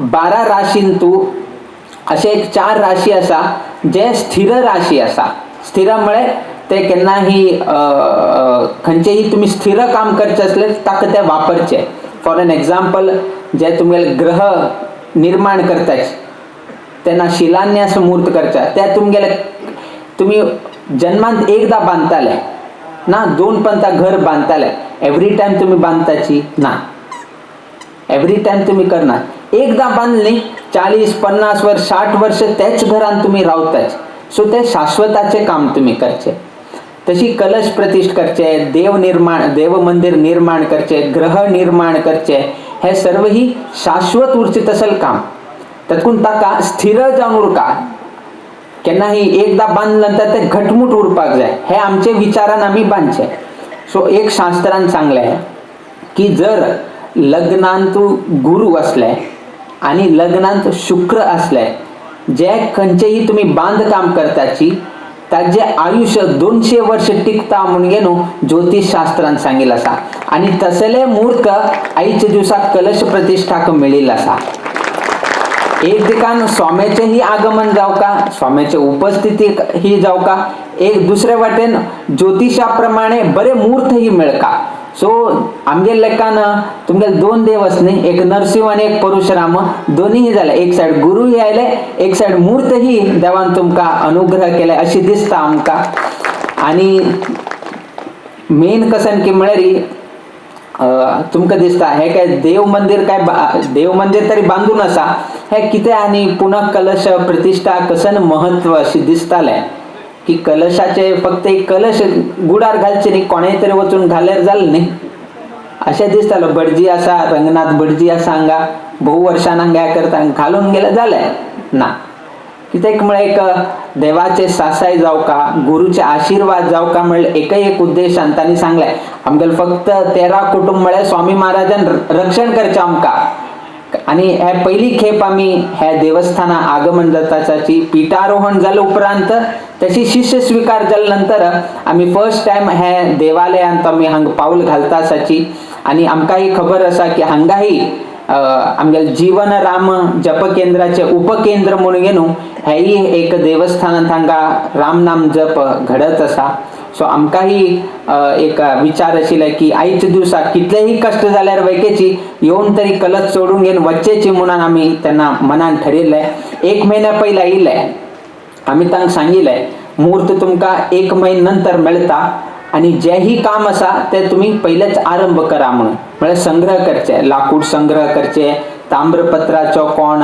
12 राशींतू अशे एक 4 राशी आसा जे स्थिर राशी आसा. स्थिर म्हळ्यार ते केन्नाही खंयचेही तुमी स्थिर काम करचे आसले ताका ते वापरचे. फॉर एन एग्जाम्पल, जे तुमगेले ग्रह निर्माण करतात तेन्ना शिलान्यास मूर्त करचे ते तुमगेले तुमी जन्मांत एकदां बांदताले ना, 2 पंता घर बांदताले, एवरी टायम तुमी बांदताची ना, एवरी टायम तुमी करना. एकदां बांदली 40 50 वर्स 60 वर्स तेच घरान तुमी रावताच. सो ते शाश्वताचें काम तुमी करचें. तशी कलश प्रतिष्ठ करचे, देव निर्माण, देव मंदिर निर्माण करचे, ग्रह निर्माण करचे, हे सर्व ही शाश्वत उरचे तसल काम. तातूंत ताका स्थिर जावन उरका, केन्नाही एकदां बांदले नंतर ते घटमूट उरपाक जाय, हे आमचे विचारान आमी बांदचे. सो एक शास्त्रान सांगलें की जर लग्नांत गुरू आसले आनी लग्नांत शुक्र आसले, जे खंयचेही तुमी बांदकाम करताची ताजें आयुश्य 200 वर्ष टिकता म्हणून न्हू ज्योतिष शास्त्रान सांगिल्लें आसा. आनी तसले मूर्त आयच्या दिवसाक कलश प्रतिष्ठाक मेळिल्लो आसा. एक दिकान स्वाम्याचेंही आगमन जावका, स्वाम्याचे उपस्थिती ही जावका, एक दुसरे वाटेन ज्योतिषा प्रमाणे बरे मूर्तही मेळका. सो आमगे लेखान तुमगेले 2 देव आस न्ही, एक नरसिंह आनी एक परशुराम, दोनीही जाले. एक सायड गुरूय आयले, एक सायड मूर्तही देवान तुमकां अनुग्रह केले अशी दिसता आमकां. आनी मेन कसन की म्हळ्यार तुमकां दिसता हे काय देव मंदिर, काय देव मंदिर तरी बांदून आसा, हे कितें आनी पुनः कलश प्रतिष्ठा कसन महत्व अशें दिसतालें की कलशाचे फक्त एक कलश गुडार घालचे न्ही, कोणेय तरी वचून घाल्यार जालें न्ही अशें दिसतालो. भटजी आसा, रंगनाथ भटजी आसा हांगा, भोव वर्षान हांगा करता, घालून गेले जालें ना. कित्याक म्हळ्यार एक देवाचे सासाय जावका, गुरूचे आशिर्वाद जावका म्हळ्यार एकय एक उद्देशान तांणी सांगलें आमगेले फक्त 13 कुटुंब म्हळ्यार स्वामी महाराजान रक्षण करचें आमकां. आनी हे पयली खेप आमी ह्या देवस्थाना आगमन जाताची पीठारोहण जाले उपरांत तशी शिष्य स्वीकार जाले नंतर आमी फर्स्ट टायम हे देवालयांत आमी हांगा पावल घालता आसाची. आनी आमकांय खबर आसा की हांगाही आमगेले जीवन राम जप केंद्राचे उपकेंद्र म्हणून न्हू हेय एक देवस्थानांत हांगा राम नाम जप घडत आसा. सो आमकांय एक विचार आशिल्ले की आयच्या दिवसाक कितलेही कश्ट जाल्यार वैकेची येवन तरी कलश चडून घेवन वचचेची म्हणून आमी तेन्ना मनान ठरयिल्लें. 1 म्हयन्या पयलीं आयिल्ले आमी तांकां सांगिल्लें मूर्त तुमकां 1 म्हयन्या नंतर मेळटा आनी जेही काम आसा ते तुमी पयलेच आरंभ करा म्हणून, म्हळ्यार संग्रह करचे, लाकूड संग्रह करचे, ताम्रपत्राचो कोण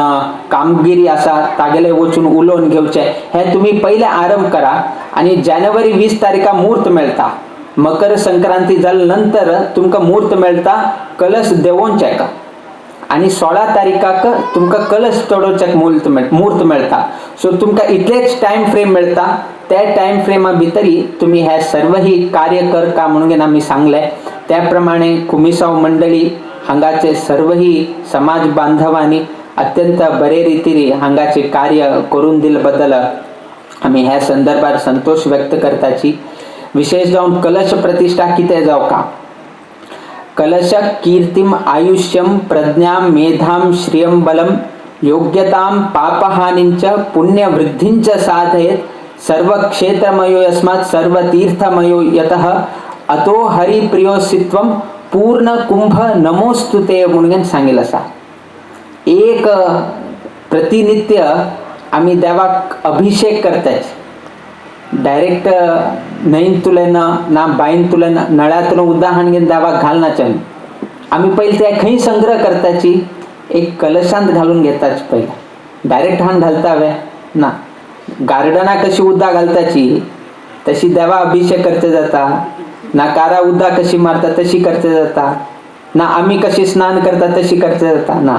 कामगिरी आसा तागेले वचून उलोवन घेवचे, हे तुमी पयले आरंभ करा. आनी जानेवारी 20 तारीखा मूर्त मेळटा, मकर संक्रांती जाले नंतर तुमकां मूर्त मेळटा कलश देंवोवच्याक, आनी 16 तारीखाक तुमकां कलश चडोवच्याक मूर्त मेळटा. सो तुमकां इतलेच टायम फ्रेम मेळटा, त्या टायम फ्रेमा भितरी तुमी हे सर्वही कार्य करका म्हणून आमी सांगलें. त्या प्रमाणे कुमिसांव मंडळी हांगाचे सर्वही समाज बांधवांनी अत्यंत बरे रितीने हांगाचे कार्य करून दिले बद्दल आमी ह्या संदर्भार संतोष व्यक्त करताची. विशेष जावन कलश प्रतिष्ठा कितें जावका, कलश कीर्तिम आयुष्यम प्रज्ञां मेधां श्रियं बलं योग्यतां पापहानिंच पुण्यवृद्धिंच साधयेत सर्वक्षेत्रमयो यस्मात् सर्वतीर्थमयो यतः अतो हरिप्रियोसित्वं पूर्ण कुंभ नमोस्तुते म्हणून सांगितलं आसा. एक प्रतिनित्य आमी देवाक अभिषेक करतात, डायरेक्ट न्हंयतुल्यान ना बांयतुल्यान नळ्यांतून उदक हाडून घेवन देवाक घालनाचे आमी. आमी पयलीं ते खंय संग्रह करताची, एक कलशांत घालून घेताची पयलीं, डायरेक्ट हाडून घालता वे ना. गार्डनाक कशी उदक घालताची तशी देवा अभिषेक करचे जाता ना, कारा उदक कशी मारता तशी करचे जाता ना, आमी कशी स्नान करता तशी करचे जाता ना.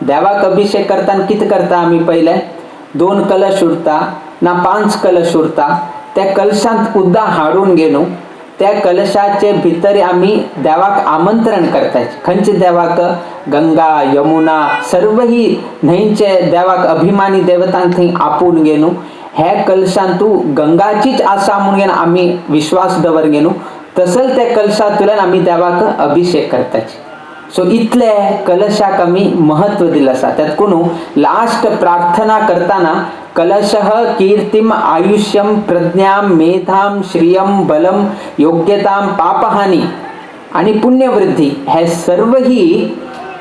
देवाक अभिषेक करताना कितें करता आमी, पयले 2 कलश उरता ना 5 कलश उरता, त्या कलशांत उदक हाडून घेवन त्या कलशाचे भितर आमी देवाक आमंत्रण करतात. खंयचे देवाक, गंगा यमुना सर्वही न्हंयचे देवाक अभिमानी देवतांक थंय आपोवन घेवन ह्या कलशांत तूं गंगाचीच आसा म्हणून घेवन आमी विश्वास दवर घेवन तसल त्या कलशांतल्यान आमी देवाक अभिषेक करतात. सो इतले कलशाक आमी महत्व दिलें आसा. त्यात लास्ट प्रार्थना करताना कलशः कीर्तिम आयुष्यम प्रज्ञां मेधां श्रियं बलम योग्यतां पापहानी आणि पुण्यवृद्धी हे सर्वही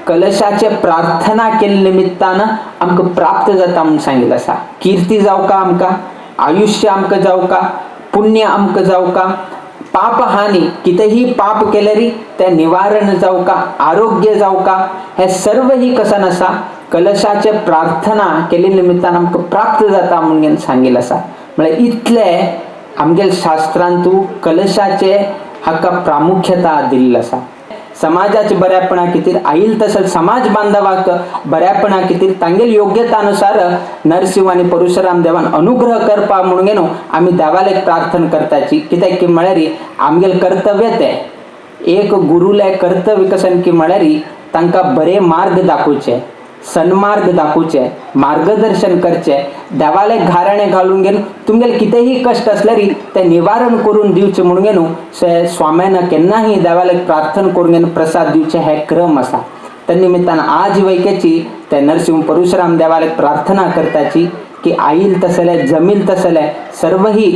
कलशाचे प्रार्थना केल्ले निमित्तान आमकां प्राप्त जाता म्हूण सांगिल्लें आसा. किर्ती जावका आमकां, आयुश्य आमकां जावका, पुण्य आमकां जावका, पापहानी कितेंही पाप केल्यारी तें निवारण जावका, आरोग्य जावका, हे सर्वही कसन आसा कलशाचे प्रार्थना केल्ले निमित्तान आमकां प्राप्त जाता म्हणून सांगिल्लें आसा. म्हळ्यार इतले आमगेले शास्त्रांतू कलशाचे हाका प्रामुख्यता दिल्ली आसा. समाजाचे बऱ्यापणा खातीर आईल तशें समाज बांधवाक बऱ्यापणा खातीर तांगेल योग्यतानुसार नरसिंह आनी परशुराम देवान अनुग्रह करपा म्हणून न्हू आमी देवालेक प्रार्थना करताची. कित्याक की म्हळ्यार आमगेलें कर्तव्य तें एक गुरुले कर्तव्य कशें की म्हळ्यार तांकां बरे मार्ग दाखोवचे, सन्मार्ग दाखोवचे, मार्गदर्शन करचे, देवाले घाराणे घालून घेवन तुमगेले कितेंही कश्ट आसल्यार ते निवारण करून दिवचे म्हणून न्हू से स्वाम्यान केन्नाही देवाले प्रार्थना करून घेवन प्रसाद दिवचे हे क्रम आसा. त्या निमित्तान आज वैकेची ते नरसिंह परशुराम देवाले प्रार्थना करताची की आईल तसले जमील तसले सर्वही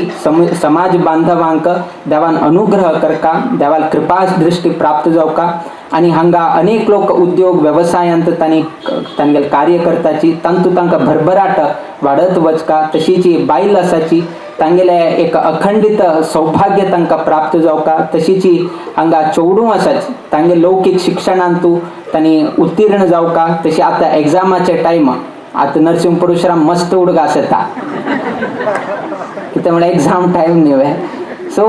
समाज बांधवांक देवान अनुग्रह करका, देवाल कृपा दृष्टी प्राप्त जावका. आनी हांगा अनेक लोक उद्योग वेवसायांत तांणी तांगेले कार्य करताची तांतू तांकां भरभराट वाडत वचका. तशीच ही बायल आसाची तांगेले एक अखंडीत सौभाग्य तांकां प्राप्त जावका. तशीच ही हांगा चेडूं आसाच तांगे लौकीक शिक्षणांतू तांणी उत्तीर्ण जावका. तशी आतां एग्जामाचे टायम, आतां नरसिंह परशुराम मस्त उडगास येता कितें म्हळ्यार एग्जाम टायम न्ही वे. सो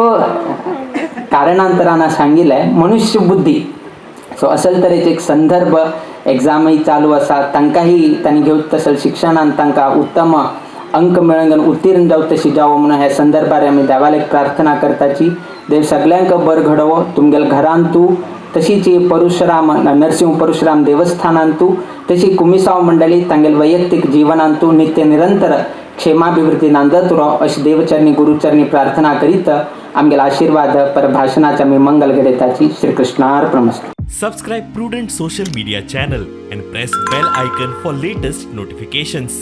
कारणांतरान सांगिल्लें मनुष्य बुद्धी. सो असल तरेचे एक संदर्भ एग्जामय चालू आसा, तांकांय तांणी घेवचे तसले शिक्षणान तांकां उत्तम अंक मेळून उत्तीर्ण जावं तशी जावं म्हणून ह्या संदर्भार आमी देवालेक प्रार्थना करताची. देव सगल्यांक बरो घडोवो तुमगेल्या घरांतू, तशीच ही परशुराम नरसिंह परशुराम देवस्थानांतू, तशी कुमिसांव मंडळी तांगेले वैयक्तीक जिवनांतू नित्य निरंतर क्षेमाभिवृद्धी नांदत राव अशी देवचरणी गुरुचरणी प्रार्थना करीत आमगेला आशीर्वाद पर भाशणाचे आमी मंगल घडयताची. श्रीकृष्णार्पणमस्तु. Subscribe Prudent Social Media channel and press bell icon for latest notifications.